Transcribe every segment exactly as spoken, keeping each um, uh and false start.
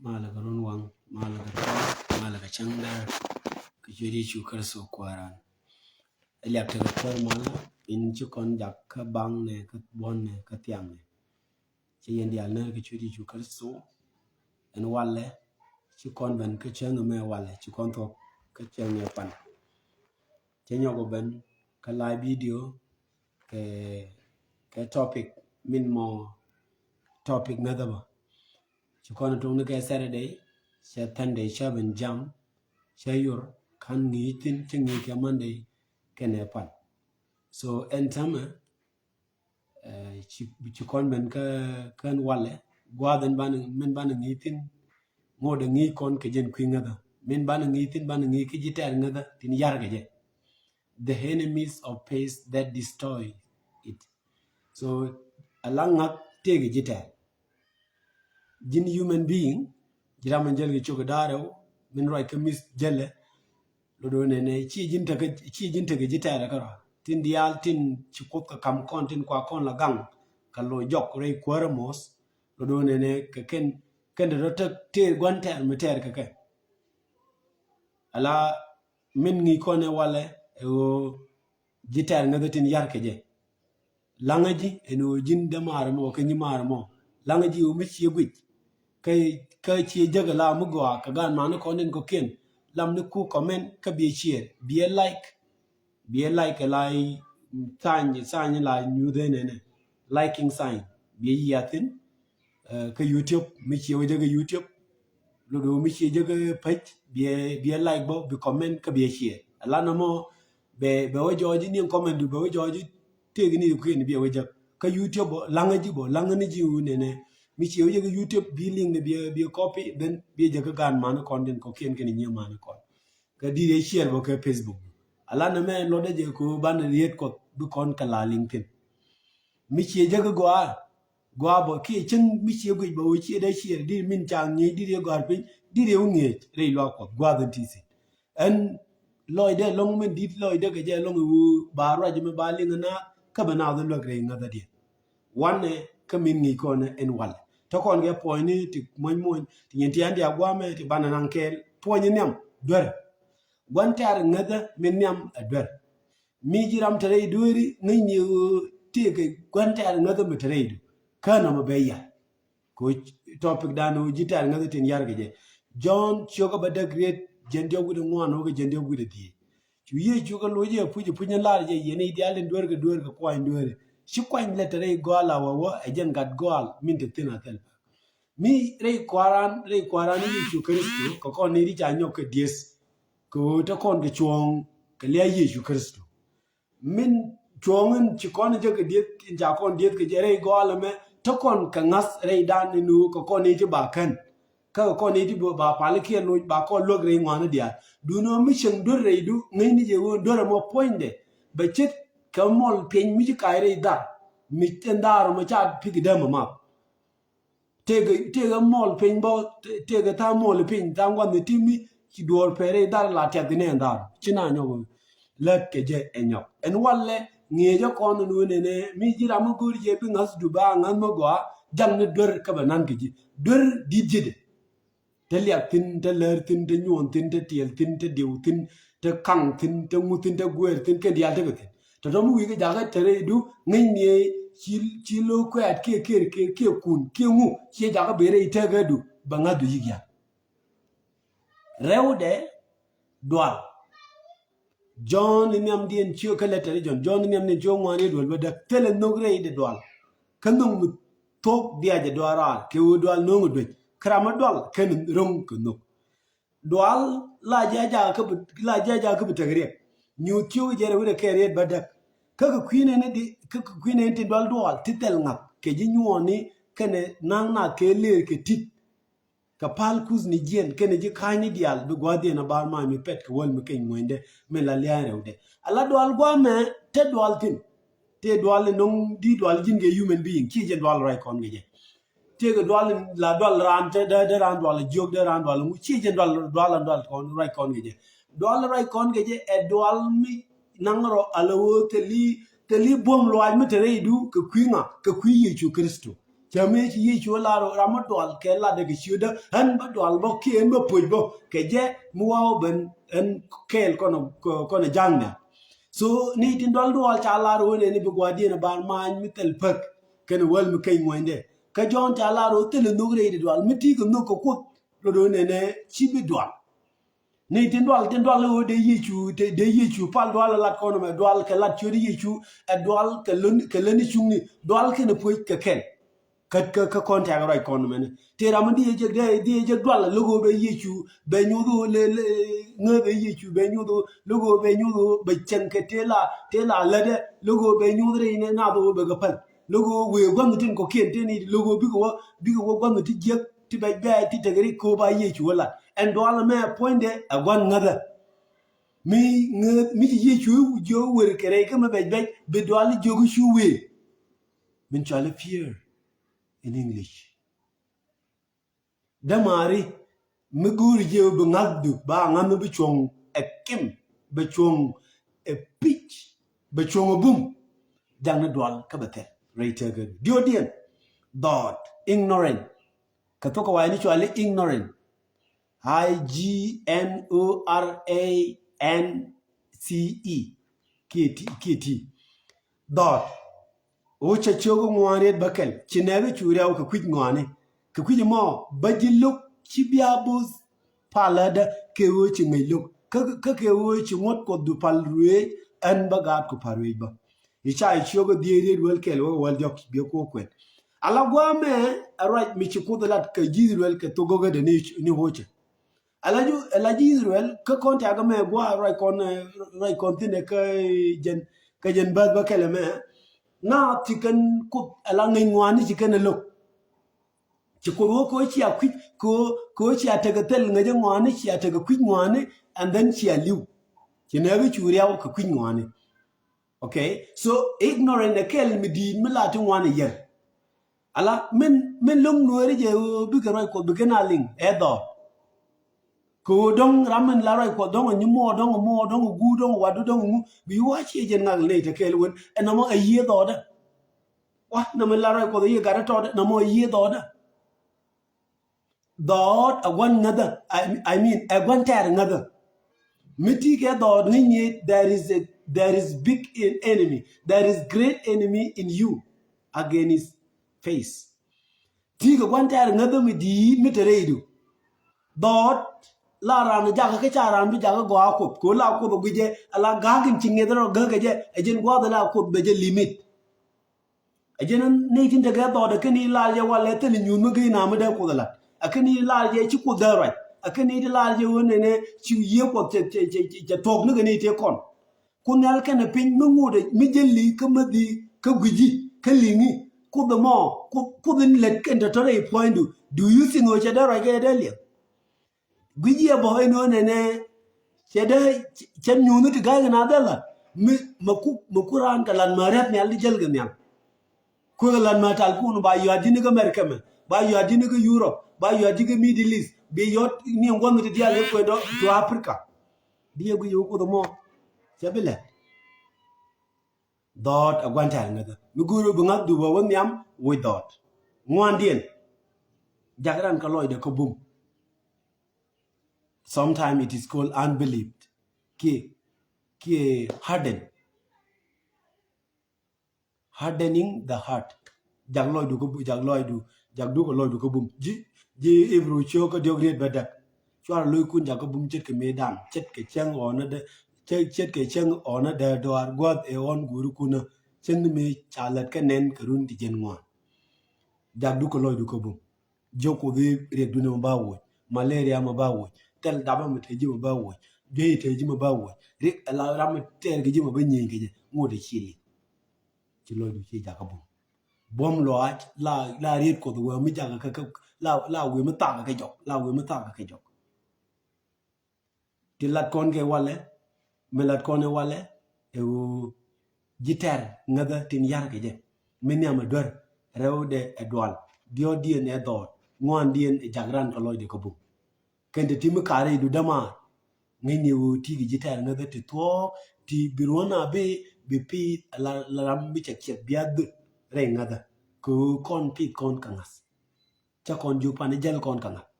Malɛ kɛ runwaŋ, malɛ kɛ tɔ̱, malɛ kɛ cäŋdäär, kɛ ciöt Yecu Kritho Kuääran. Ɛ liak tekɛ Kuäär malä, in ci kɔn jak kä baŋnɛ, kä buɔ̱nnɛ, kä thiaŋnɛ. Cɛ yɛn diaal ner kɛ ciöt Yecu Kritho. Ɛn walɛ, ci kɔn ben kä cäŋ ɛmɛ walɛ, ci kɔn thuɔ̱k kä cäŋ ɛ pan. Cɛ nyɔk ɔ ben kä live video kɛ, kɛ topic min mɔ topic ŋäthä bä. Ci kɔn tuŋni kɛ Saturday, cɛ Sunday, cɛ ben jam, cɛ yor, kan ŋi̱i̱c thi̱n, cɛ ŋi̱i̱c kɛ Monday kɛnɛ pan. So ɛn tämɛ, eh, ci, ci kɔn ben kä, kän walɛ, gua̱a̱th ɛn banɛ, min banɛ ŋi̱i̱c thi̱n, ŋot ɛ ŋi̱i̱c kɔn kɛ jɛn kui̱ ŋäthä. Min banɛ ŋi̱i̱c thi̱n, banɛ ŋi̱i̱c kä ji̱ tɛɛr ŋäthä tin yar kɛ jɛ. The enemies of faith that destroy it. So, ala ŋa̱k tëëkɛ ji̱ tɛɛr. Ji̱n human being, ji̱ ram in jäl kɛ cok da̱rɛ, min ruac kä mi̱th jälɛ, lot do̱ nɛnɛ, ci ji̱n tekɛ, ci ji̱n tekɛ ji̱ tɛɛrɛ kärɔa. Tin diaal tin ci Kuoth kɛ ka̱m kɔn, tin kua kɔn la gaŋ, kɛ lo̱c jɔk rɛy Kuäärä moth, lot do̱ nɛnɛ, kɛ kɛn, kɛn te rɔ tek tëë gua̱n tɛɛr mi tɛɛr kɛ kɛ. Ala min ŋi̱i̱c kɔn ɛ walɛ, ɛ ɣöö ji̱ tɛɛr ŋäthä tin yar kɛ jɛ. Laŋä ji̱ ɛn ɣöö ji̱n dämaar mɔ kɛ nyimaar mɔ. Laŋä ji̱ ɣöö mi ciɛ guic. Kä, kä ciɛ jäk ɛ la mi gɔaa kɛ gaan mani kɔn in kɔ̱kiɛn. Lam ni ku comment kä biɛ share, biɛ like. Biɛ like ɛ la sign, sign la nyuuth ɛn ɛnɛ. Liking sign. Biɛ yiathin. Eh, kä YouTube, mi ciɛ wä jɛ kä YouTube. Lot wä mi ciɛ jɛ kä page, biɛ, biɛ like bä, bi comment kä biɛ share. Ala na mɔ, bɛ, bɛ wä jɔɔji ni comment du, bɛ wä jɔɔji tëëk ni kui̱n biɛ wä jɛ. Kä YouTube bä, laŋä ji̱ bä, laŋä ni ji̱ wä nɛnɛ. Mi ciɛ wä jɛ kä YouTube, bi link ni biɛ, biɛ copy, then biɛ jɛ kä gaan mani kɔn tin kɔ̱kiɛn kɛn nyiɛ mani kɔn. Kä di̱t ɛ share bä kä Facebook. Ala na mɛ lotdä jɛ kɛ ɣöö banɛ riet Kuɔth bi kɔn kɛ la liŋ thi̱n. Mi ciɛ jɛ kä gɔaa, gɔaa bä kiɛ cäŋ mi ciɛ guic bä ɣöö ciɛ dee share, di̱t min ca ŋi̱eec, di̱t yɛ gɔ̱a̱r piny, di̱t yɛ wä ŋi̱eec rɛy luaak Kuɔth, gua̱a̱th in ti thi̱n. Ɛn lɔcdɛ ɛlɔ̱ŋ min di̱t lɔcdɛ kɛ jɛ ɛlɔ̱ŋ ɛ ɣöö ba ruac ɛmɛ ba liŋ ɛ naath, kä bɛ naath ɛ luäk rɛy ŋäthädiɛn. Wanɛ kä min ŋi̱i̱c kɔn ɛn walɛ. Tɔ kɔn kɛ puɔ̱nyni ti muɔ̱ny muɔ̱ny, ti nyin ti ɛn diaal gua̱a̱mɛ, ti banɛ naŋ kɛɛl, puɔ̱ny in nhiam, duer. Gua̱n tɛ̈r ŋäthä min nhiam ɛ duer. Mi ji̱ ram te rɛy dueeri, ŋäcni ɣöö tëëkɛ gua̱n tɛ̈r ŋäthä mi te rɛydu. Kä nɔmɔ bɛ yar. Kɛ ɣöö topic dan ɣöö ji̱ tɛ̈r ŋäthä tin yar kɛ jɛ. Jɔ̱ɔ̱n ciökä bädäk riet, jiɛn diɔ̱k wi̱cdɛ ŋuan ɣöö kɛ jiɛn diɔ̱k wi̱cdɛ dhieec. Cu Yecu kä loc jɛ puc, puc in lar jɛ, yɛn i̱ diaal in dueerkɛ, dueerkɛ kuany dueeri. Ci kuany lɛ te rɛy gɔal a wä wä, ɛ jɛn gat gɔal min te thi̱n a thil. Mi rɛy Kua̱ran, rɛy Kua̱ran Yecu Kritho, kɛ kɔn ni ti ca nyɔk kɛ dieth. Kɛ ɣöö te kɔn kɛ cuɔ̱ɔ̱ŋ kɛ lia̱a̱ Yecu Kritho. Min cuɔ̱ɔ̱ŋ in ci kɔn jɛ kɛ dieth, in ca kɔn dieth kɛ jɛ rɛy gɔal ɛmɛ, te kɔn kɛ ŋa̱th rɛy dan in ɣöö kɛ kɔn ni ti ba kän. Kä kɛ kɔn ni ti ba pal kiɛ loc, ba kɔn luäk rɛy ŋuani diaal. Duundɛ mi cieŋ duer rɛydu, ŋäcni jɛ ɣöö duer ɛmɔ puɔ̱nydɛ bɛ ce̱tkɛ mɔl piny mi ci kac rɛy dhar, mi ɛn dhar ɛmɔ ca pi̱k däm ɛmath. Tëëkɛ, tëëkɛ mɔl piny bä, tëëkɛ tha̱a̱ŋ mɔl piny, tha̱a̱ŋ gua̱n ni ti mi ci duɔ̱ɔ̱r pɛr rɛy dhar la tiath ni ɛn dhar. Ci na nyɔk lät kɛ jɛ ɛ nyɔk. Ɛn walɛ ŋi̱eecä kɔn ni wä nɛnɛ, mi ji̱ ram mi go̱o̱r jɛ bi ŋa̱thdu ba ŋa̱th mi gɔaa, jaŋ ni duer kä bɛ nan kɛ ji̱. Duer di̱t ji̱dɛ. Te liak thi̱n, te lär thi̱n, te nyuɔn thi̱n, te tiɛɛl thi̱n, te diw thi̱n, te kaŋ thi̱n, te ŋu thi̱n, te guɛɛr thi̱n, kɛn diaal tekɛ thi̱n. Tɔ̱tɔ̱ mi wi̱i̱ kɛ jakä te rɛydu, ŋäcni ci, ci lo̱k kuɛ̈ɛ̈t kiɛ kiɛ kiɛ kiɛ kun kiɛ ŋu, ciɛ jakä ben rɛy tekädu, bɛ ŋa̱thdu yi̱k yan. Rɛwdɛ dual. Jɔ̱ɔ̱n in nhiamdiɛn ciö kä lɛtɛr Jɔ̱ɔ̱n, Jɔ̱ɔ̱n in nhiamdiɛn ciö ŋuan i̱ duel bädäk, thilɛ nhök rɛydɛ dual. Kä nhök mi thok diac ɛ dual raar, kɛ ɣöö dual no̱o̱ŋ ɛ duec, kä ram mi dual kɛn ro̱ŋ kɛ nhök. Dual la jiac jakä bi, la jiac jakä bi tek riɛk. Nyuuth ciök jɛ rɛw wi̱cdɛ kɛ riɛt bädäk. Kä kɛ kui̱ nɛn di, kä kɛ kui̱ nɛn tin dual dual ti thil ŋa̱th kɛ ji̱ nyuɔɔni kɛnɛ na̱ŋ nath kɛ lëër kɛ ti̱t. Kɛ pal kuthni jiɛn kɛnɛ ji̱ ka̱a̱cni diaal bi gua̱a̱thdiɛn a bar mac mi pɛt kɛ wäl mi keny ŋuenydɛ mi la lia̱a̱ rɛwdɛ. Ala dual gua̱a̱mɛ te dual thi̱n. Tëë dual in no̱ŋ di dual ji̱n kɛ human being, ci jɛn dual ruac kɔn kɛ jɛ. Tëëkɛ dual in la dual raan te dee, dee raan dual jiök, dee raan dual ŋu, ci jɛn dual, dual an dual kɔn ruac kɔn kɛ jɛ. Dual ruac kɔn kɛ jɛ ɛ dual mi naŋ rɔ ala ɣöö thili, thili buɔ̱m luaac mi te rɛydu kɛ kui̱ ŋa, kɛ kui̱ Yecu Kritho. Täämɛ ci Yecu lar ram mi dual kɛ lat dee kɛ ciötdä, ɣän bä dual bä kiɛ ɣän bä puɔc bä kɛ jɛ mi wa̱a̱ wä ben ɣän kɛɛl kɔn, kɔn ja̱ŋ nɛ. So ni tin dual dual ca lar wä nɛni bi gua̱diɛn a bar ma̱a̱ny mi thil päk kɛnɛ wäl mi keny muɔ̱nydɛ. Kä Jɔ̱ɔ̱n ca lar wä thil nhök rɛy di dual mi ti kɛ nhök kɛ Kuoth lɔ do̱n nɛnɛ ci bi dual. Ni tin dual, tin dual ɣöö dee Yecu, dee Yecu pal dual ɛ lat kɔn ɛmɛ, dual kɛ lat ciöt Yecu, ɛ dual kɛ lön, kɛ lätni cuŋni, dual kɛnɛ puɔ̱c kɛ kɛn. Kä, kä, kä kɔn tɛ̈k ruac kɔn ɛmɛnɛ. Tëë ram mi di jek, di, di jek dual lo̱k ɣöö bɛ Yecu bɛ nyuth ɣöö le, le, ŋäth ɛ Yecu bɛ nyuth ɣöö, lo̱k ɣöö bɛ nyuth ɣöö bɛ cieŋ kɛ tëë la, tëë la lätdɛ, lo̱k ɣöö bɛ nyuth rɛy nɛ nath ɣöö bɛ kɛ päl. Lo̱k ɣöö wëë gua̱nh tin kɔ̱kiɛn tëë ni, lo̱k ɣöö bikɛ wä, bikɛ wä gua̱nh ti jiäk ti bɛc bɛ̈ɛ̈c ti tek rik kööp a Yecu ɛ lat. Ɛn dual ɛmɛ puɔ̱nydɛ ɛ gua̱n ŋäthä. Mi ŋäth, mi ci Yecu jiök wer kɛ rɛy kä mi bɛc bɛc, bi dual jiök cu wëë. Min cɔal i̱ fear in English. Dämaari, mi go̱o̱ri jɛ bi ŋa̱thdu, ba ŋa̱th mi bi cuɔ̱ŋ ɛ kim, bi cuɔ̱ŋ ɛ pi̱c, bi cuɔ̱ŋ ɛ bum. Jakni dual kä bɛ thil rɛy tëkädu. Diɔ̱ɔ̱diɛn, dhɔɔt, ignorant. Kɛ thok kɛ wa̱i̱ni cɔali ignorant. I G N O R A N C E. Kiɛ ti, kiɛ ti. Dhɔɔt. Ɣöö cɛ ciök ŋuan riet bä kɛl, ci nɛɛk cu riaw kɛ kui̱c ŋɔaani. Kɛ kui̱c mɔ, bä ji̱ lo̱k ci bia bo̱o̱th palädä kɛ ɣöö ci ŋäc lo̱k. Kä, kä kɛ ɣöö ci ŋuɔ̱t Kuɔthdu pal ruëëc, ɣän bä gaatku pal ruëëc bä. Ica ciök dhieec riet wäl kɛl wä wäl diɔ̱k biɛ kuɔ kuɛn. Ala gua̱a̱mɛ ɛ ruac mi ci Kuoth lat kɛ ji̱ Israel kɛ thok gɔ̱gädɛ ni, ni ɣöö cɛ. Ala ju, ala ji̱ Israel, kä kɔn tɛ̈kä mɛ gua̱a̱ ruac kɔn, eh, ruac kɔn thi̱n ɛ kä, eh, jɛn, kä jɛn bäth bä kɛlɛ mɛ. Ŋa̱th ci kɛn Kuoth ala ŋäc ŋuani ci kɛn ɛ lo̱k. Ci Kuoth wä kɛ ɣöö cia kui̱c, kɛ ɣöö, kɛ ɣöö cia tekɛ thil ŋäcä ŋuani, cia tekɛ kui̱c ŋuani, and then cia li̱w. Ci nɛɛk cu riaw kɛ kui̱c ŋuani. Okay? So, ignorant ɛ kɛl mi di̱i̱t mi la ti ŋuan ɛ yɛr. Ala, min, min lo̱ŋ nueeri jɛ ɣöö bikɛ ruac Kuɔth bikɛ na liŋ, ɛ dhɔɔt. Kɛ ɣöö dɔ̱ŋ ram min la ruac Kuɔth dɔ̱ŋ ɛ nyimuɔ dɔ̱ŋ ɛ muɔ dɔ̱ŋ ɛ guur dɔ̱ŋ ɛ watdu dɔ̱ŋ ɛ ŋu, bi wa ciɛ jɛn ŋak ley te kɛɛl wen, ɛ nɔmɔ ɛ yiëë dhɔɔtdä. Wa, nɔmɔ la ruac Kuɔth ɛ yiëë gatdä tɔɔdä, nɔmɔ ɛ yiëë dhɔɔdä. Dhɔɔt ɛ gua̱n ŋäthä, I, I mean, ɛ gua̱n tɛɛr ŋäthä. Mi ti kɛ dhɔɔt ŋäcni, there is a, there is big en-, enemy, there is great enemy in you against face. Ti kɛ gua̱n tɛɛr ŋäthä mi di̱i̱t mi te rɛydu. Dhɔɔt la raan jakä kä ca raan bi jakä gɔaa Kuoth, kɛ ɣöö la Kuoth ɛ guic jɛ, ala ga̱a̱k in ci ŋi̱eth rɔ gäk kɛ jɛ, ɛ jɛn gua̱a̱th la Kuoth bɛ jɛ limit. Ɛ jɛn ni tin tekɛ dhɔɔt ɛ kɛn i̱ lar jɛ walɛ thil i̱ nyuuth mi gee nam mi dee Kuoth ɛ lat. Ɛ kɛn i̱ lar jɛ ci Kuoth dee ruac. Ɛ kɛn i̱ lar jɛ ɣöö nɛnɛ ci yiëë Kuɔth cɛ, cɛ, cɛ, cɛ, cɛ thuɔ̱k ni kɛn i̱ tëë kɔn. Kuoth Nhial kɛnɛ piny mi ŋotdɛ mi jäli kä mäthi kä gui̱ci kä li̱ŋi. Kuoth ɛmɔ, Kuoth, Kuoth in lät kɛn tɔ̱tɔ̱ rɛy puɔ̱nydu. Do you think ɣöö cɛ dee ruac kɛ dee liɛth? Guic yɛ bä ɛn ɣöö nɛnɛ cɛ dee cɛ nyuuthni ti ga̱a̱c kɛ na dhɛl la mi mɛ ku mɛ ku raan kɛ lat mɛ rɛp nhial di jäl kɛ nhial. Kuekɛ lat mɛ tal kun ba yua̱t ji̱n kä America mɛ, ba yua̱t ji̱n kä Europe, ba yua̱t ji̱n kä Middle East, bi yɔt ni ŋuɔ̱n ti diaal kɛ kuɛn dɔ to Africa. Di yɛ guic yɛ wä Kuoth ɛmɔ cɛ bi lɛt. Dhɔɔt ɛ gua̱n tɛ̈r ŋäthä. Mi go̱o̱r bi ŋa̱th dup ɛ wä nhiam woc dhɔɔt. Ŋuandiɛn. Jak ran kɛ lɔcdɛ kä bum. Sometimes it is called unbelief. Kiɛ, kiɛ harden. Hardening the heart. Jak lɔcdu kä bu-, jak lɔcdu, jak duk ɛ lɔcdu kä bum. Ji̱, ji̱ Hebrew ciök kä diɔ̱k riet bädäk. Cuarɛ lo̱ckun jakä bum ce̱tkɛ mëëdan, ce̱tkɛ cäŋ ɣɔnä dee, ce̱t, ce̱tkɛ cäŋ ɣɔnä dee dɔaar gua̱th ɛ ɣɔn guurikunä, cäŋ ni mëë ca lät kä nɛn kɛ run ti jiɛn ŋuan. Jak duk kɛ lɔcdu kä bum. Jiök Kuoth i̱ riɛkdun ɛmɛ ba woc, malaria ɛmɛ ba woc, thil dap ɛmɛ te ji̱ ɛmɛ ba woc, juey te ji̱ ɛmɛ ba woc, riɛk ala ram mi tɛɛr kɛ ji̱ ɛmɛ ba nyieeny kɛ jɛ, ŋot ɛ ci liŋ. Ci lɔcdu ci jakä bum. Buɔ̱m lɔaac la, la riet Kuɔth wee mi jakä kä, kä, la, la wee mi thakä kɛ jɔk, la wee mi thakä kɛ jɔk. Ti lat kɔn kɛ walɛ, mi lat kɔn ɛ walɛ, ɛ ɣöö ji̱ tɛr ŋäthä tin yar kɛ jɛ. Mi nhiam ɛ duer, rɛwdɛ ɛ dual, diɔ̱ɔ̱kdiɛn ɛ dhɔɔt, ŋuandiɛn ɛ jak ran kɛ lɔcdɛ kä bum. Kɛn te ti mi ka̱r rɛydu dämaar. Ŋäcni ɣöö ti kɛ ji̱ tɛ̈r ŋäthä ti thuɔ̱ɔ̱k ti bi ruɔ̱n a bi, bi pi̱i̱th la, la ram mi cɛk cɛk bia dhut rɛy ŋäthä. kɛ ɣöö kɔn pith kɔn kɛ ŋa̱th. Cä kɔn jiök pan i̱ jäl kɔn kɛ ŋa̱th.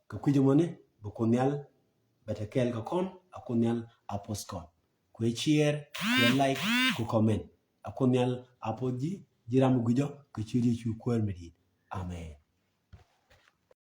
Kɛ kui̱c ɛmɔni bɛ Kuoth Nhial bɛ te kɛɛl kɛ kɔn, a Kuoth Nhial a puɔth kɔn. Kuɛ share, kuɛ like, ku comment. A Kuoth Nhial a puɔth ji̱, ji̱ ram mi gui̱cɔ kɛ ciöt Yecu Kuäär mi di̱i̱t. Amen.